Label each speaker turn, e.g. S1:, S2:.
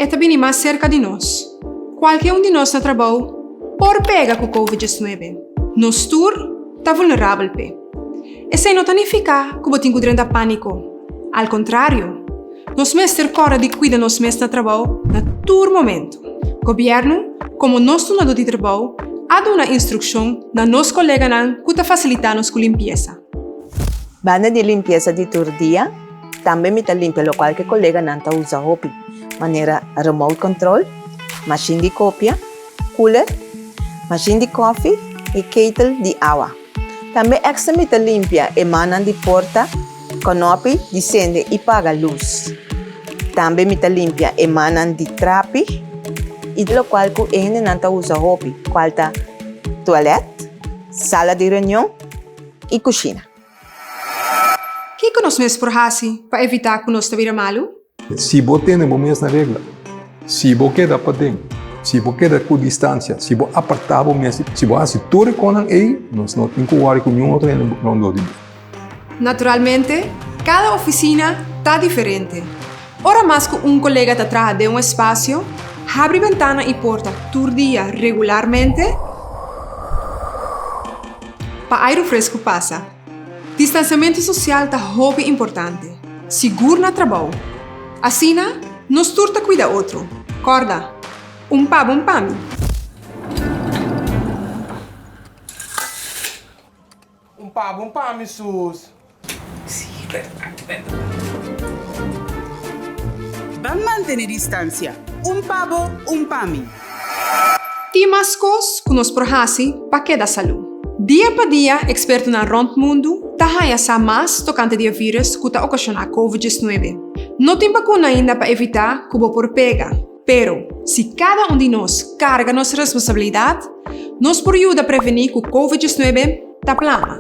S1: e ta bini mas serka di nos. Kualke un di nos na trabou por pega ku Covid diesnuebe. Nos tur ta vulnerabel p'e. Esei no ta nifiká ku bo tin ku drenta pániko. Al kontrario, nos mester kòrda di kuida nos mes na trabou na tur momentu. Gobièrnu, komo nos dunadó di trabou, a duna instrukshon na nos koleganan ku ta fasilitá nos ku limpiesa.
S2: Banda di limpiesa di tur dia, tambe mi ta limpia lokual ku e koleganan ta usa hopi, manera remote control, mashin di kopia, cooler, mashin di kofi i ketel di awa. Tambe extra mi ta limpia e mannan di porta, konopi di sende i paga lus. Tambe mi ta limpia e mannan di trapi i lokual ku e hendenan ta usa hopi, kual ta tualet, sala di reunion i kushina.
S1: Kiko nos mes por hasi pa evitá ku nos ta bira malu?
S3: Si bo tene bo mes na regla, si bo keda paden, si bo keda ku distansia, si bo apartá bo mes, si bo hasi tur e konan ei, nos no tin ku wòri ku niun otro hende rondó di bo.
S1: Naturalmente, kada ofisina ta diferente. Ora mas ku un kolega ta traha den un espasio, habri bentana i porta tur dia regularmente pa airu fresku pasa. Distansiamentu sosial ta hopi importante, sigur na trabou. Asina, nos tur ta kuida otro. Kòrda, un pa bo un pa mi.
S4: Un pa bo un pa mi sus.
S5: Ban mantene distancia, un pa bo, un pa mi.
S1: Tin mas kos ku nos por hasi pa keda salú. Dia pa dia ekspertonan rònt mundu ta haña sa mas tokante di e vírùs ku ta okashoná Covid diesnuebe. No tin bakuna ainda pa evitá ku bo por pega, pero si kada un di nos karga nos responsabilidat, nos por yuda prevení ku Covid diesnuebe ta plama.